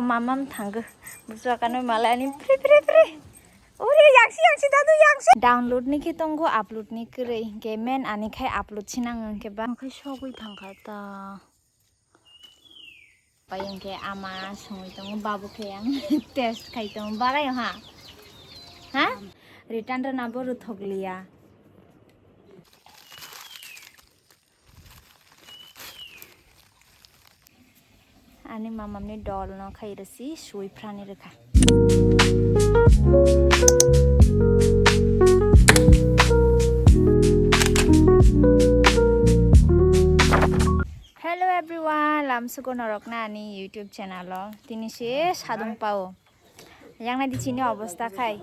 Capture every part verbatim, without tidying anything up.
Mamam thanggo. Buchwa kano malai ani pri pri pri. Uri yaksi yaksi dadu yaksi. Download ni khe tongo, upload ni kwrwi. Hinkhe men ani khai upload sinang hinkhe ba. Khai sogwi thangkha ta. Pai hinkhe ama songwi tongo, babu khe ang test khai tongo. Barai ha? Ha? Return rwna bo rwthok liya. Ani mamamni dolno khai rwsi sui phrani rwkha. Hello everyone, lamsugo norokna ani YouTube channel o. Tini se sadung pao. Yang nai di chini obostha khai.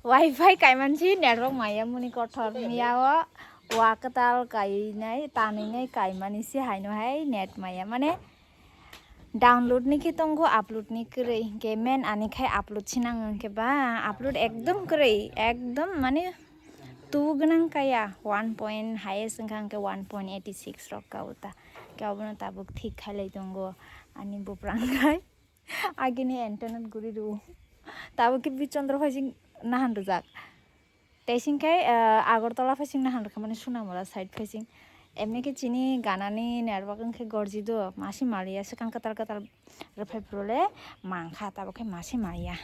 Wi-Fi kaiman si network maya muni kothor miya o wa kwtal kainai tanwi nai kaimani si haino hai net maya mane download ni khe tongo upload ni kwrwi hinkhe men ani khai upload sinang hinkhe ba upload ekdom kwrwi ekdom mane tu gwnang kaya one point highest wngkha hinkhe one point eighty six rok ka uta khe obono tabuk thik khailai tongo ani buprang khai. Agini internet guri rw. Tabuk khe Bichandra phaising nahan rwjak. Tei sing khe, ah, Agartala phaising nahan rwkha mani Sonamura side phaising. Emni khe chini ganani network wngkhe gorji do, masi maliya swkang kwtal kwtal rwphai phuru le mankha, tabuk khe masi maliya.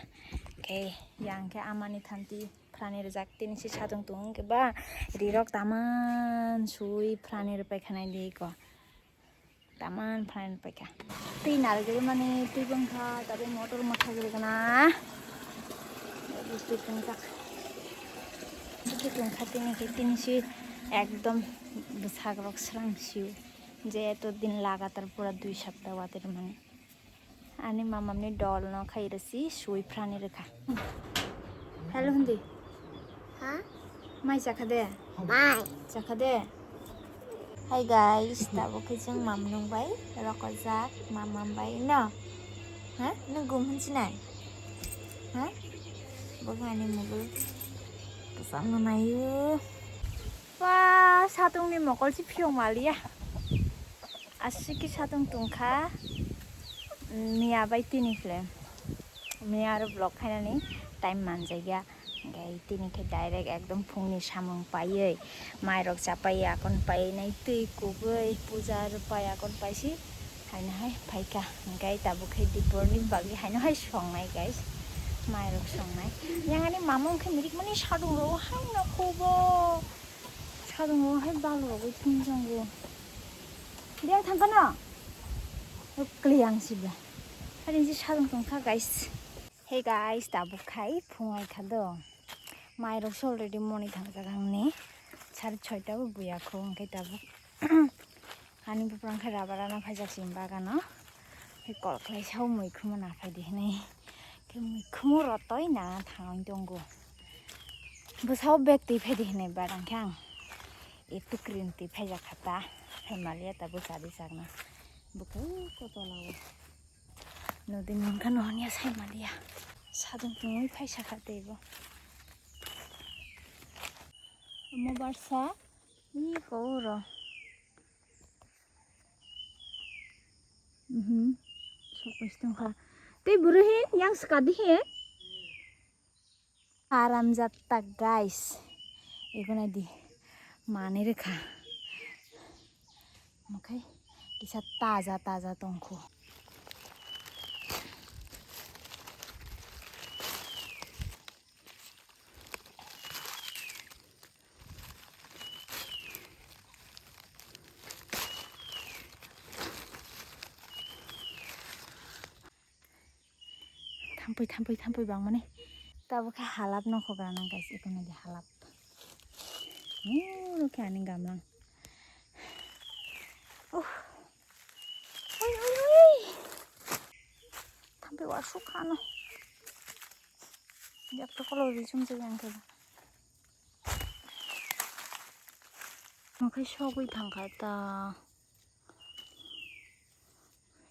Khe yang khe amani thanti phrani rwjak tini si satung tung khe ba rirok taman sui phrani rwpai khanai di ko. Taman phan paikha. Twi narigwi mani twi bwngkha, tabuk motor mwthagwi gana. Twi tongkha. Twi tongkha tini khe tini si ekdom bwsakrok srang sio. Je eto din lagatar pura dui sapta water mani. Ani mamamni dolno khai rwsi sui phrani rwkha. Hello hindi. Ha? Mai chakha de? Mai. Chakha de? Hi guys, tabuk khe chwng mamnung bai rokojak, mamam bai no? Ha? Nwng gum hwn sinai? Ha? Bo khe ani mugul kwchangno naio. Ba, satungni mokol si phiyok maliya. Aswk khe satung tungkha, miya bai tini khle. Miya aro vlog khainani time manjaya. Hinkhe tini khe direct ekdom phungni samung paiwi, mairok chapai akon painai, twi kubui, puja rwpai akon paisi. Haino hai phaikha, hinkhe tabuk khe diporni bagwi haino hai songnai, guys. Mairok songnai. Yang ani mama wngkhe mirik mani sadung rogo haino khubo. Sadung rogo hai bal rogwi thumjwngo. Diya thangkha no? Kliang sibla. Hari si sadung tongkha, guys. Hey, guys, tabuk khai phung ai kha do. Mairok se already moni thangjak angni. Sari chhoita bo buya kho, hinkhe tabuk. Ani buprang khe rubber ana phaijak chini bagano. Khe kol khlai sao muikhumo na phai di hinwi. Khe muikhumo rotoi na thangwi tongo. Bwsao bag twi phai di hinwi barang khe ang. E tukrin twi phaijak kha ta. Phaimaliya ta bwsa di chakna. Bwkha ko tola o. Nodi mangkha no hanya saimaliya. Sadung tungwi phaisa kha tei bo. Omo barsa. Ih, ko ro. Mhm. Sok pais tongkha. Tei bwrwi hin yang swkadi hin. Aram jatta guys. Ego nai di. Mani rwkha. Omo khe kisa taja taja tongkho. Thampui, thampui, thampui bangmani. Tabuk khe halap nokho gana guys, eko nai di halap. Oro khe ani gamlang. Uh. Oi, oi, oi. Thampui wasuk khano. Jabto kolo ri chum chum yang khe. Mokhai sogwi thangkha ta.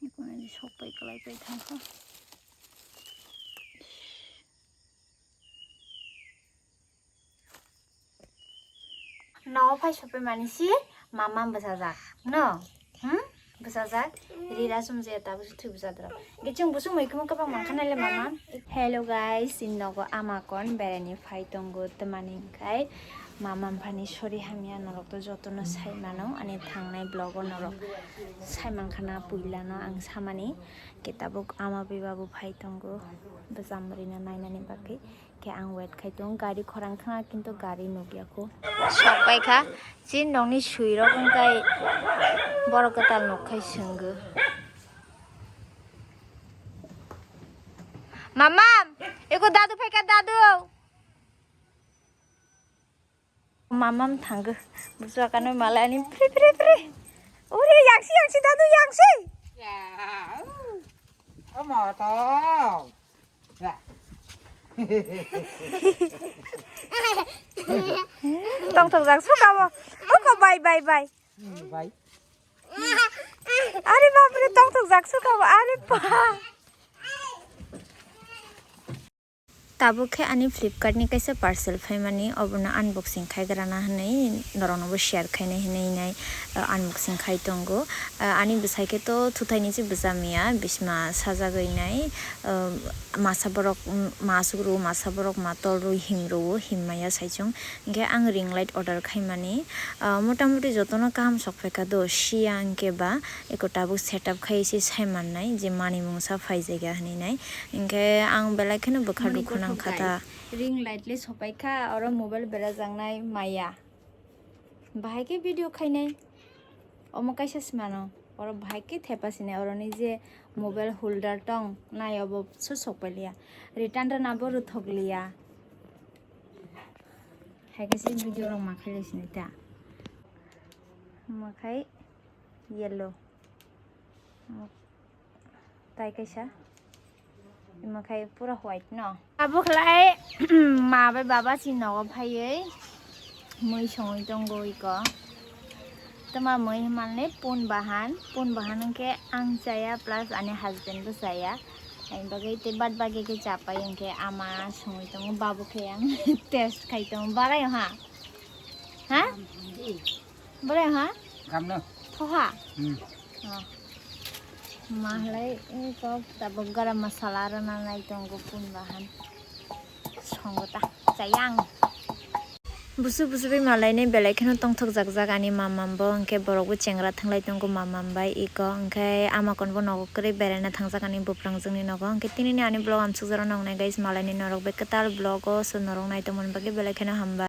Ikhwni sokpai kwlaipai thangkha. No phai sopai mani si mama bwsajak no? Hmm? Bwsajak, rira sumjaya tabuk se thwi bwsajak rok. Hwnkhe chwng busuk muikhwmung kwbang mankha naile mama. Hello guys, chini nogo ama kon beraini phai tongo twmani hwnkhe mama mphani sori hamya norok to jotono sai mano ani thangnai vlog o norok sai mankha na puila no ang samani. Khe tabuk ama bai babu phai tongo bwsam rina nainani bagwi. Khe ang wait khai tongo, gari khorang khna kintu gari nukya kho. Sok pai kha, chini nokni swi rok wngkai borok kwtal nuk khai swngo. Mama, eko dadu phai kha, dadu. Mamam thanggo. Bwsakano malani pri pri pri. Ore yaksi yaksi dadu yaksi. Ya. Omo to. Ya. Tongthok jak sukabo. Oko bai bai bai. Hmm, bai. Are bapre tongthok jak sukabo. Are pa. Tabuk khe ani Flipkart ni kaisa parcel phaimani, obono unboxing khaigrana hinwi norokno bo share khainai hinwi nai, uh, unboxing khai tongo. Uh, ani bwsai khe to thuthaini se bwchamiya, bisma sajagwi nai, uh, masa borok, um, ma asuk rw, masa borok ma tol rw, him rw, him maya saichung. Hinkhe ang ring light order khaimani, uh, motamoti jotono kaham sokphaikha do, siya hinkhe ba eko tabuk setup khai se saimannai je manwi mungsa phaijakya hinwi nai. Hinkhe ang belai kheno bwkha dukhu nangkha ta. Ring light le sopai kha, oro mobile berajaknai maya. Bahai khe video khainai. Omo kaisa se mano. Oro bahai khe thepa sinai. Oroni je mobile holder tong nai obo se sokpai liya. Return rwna bo rwthok liya. Hai khe se video rok ma khailai sinai ta. Ma khai yellow. Tai kaisa. Imo khai pura white no. Abo khlai ma bai baba si nogo phaiwi mui songwi tongo iko. Tama mui hwnmani pun bahan, pun bahan hwnkhe ang chaya plus ani husband bo chaya. Ani bagwi tei bad bagi khe chapai hwnkhe ama songwi tongo, babu khe ang test khai tongo. Barai ha? Ha? Bwrwi ha? Gamno. Thoha? Hmm. Oh. Mahlai, eh, kok tabuk garam masala rwna nai tongo pun bahan. Songo ta, chayang. Busu busu bai malai nai belai kheno tongthok jak jak ani mamam bo, hwnkhe borok bo chengra thanglai tongo mamam bai iko, hwnkhe ama kon bo nogo kwrwi beraina thangjak ani buprang jwngni nogo, hwnkhe tini ni ani vlog amsuk jora nong nai guys, malai ni norok bai kwtal vlog o so norok nai tongmani bagwi belai kheno hambai.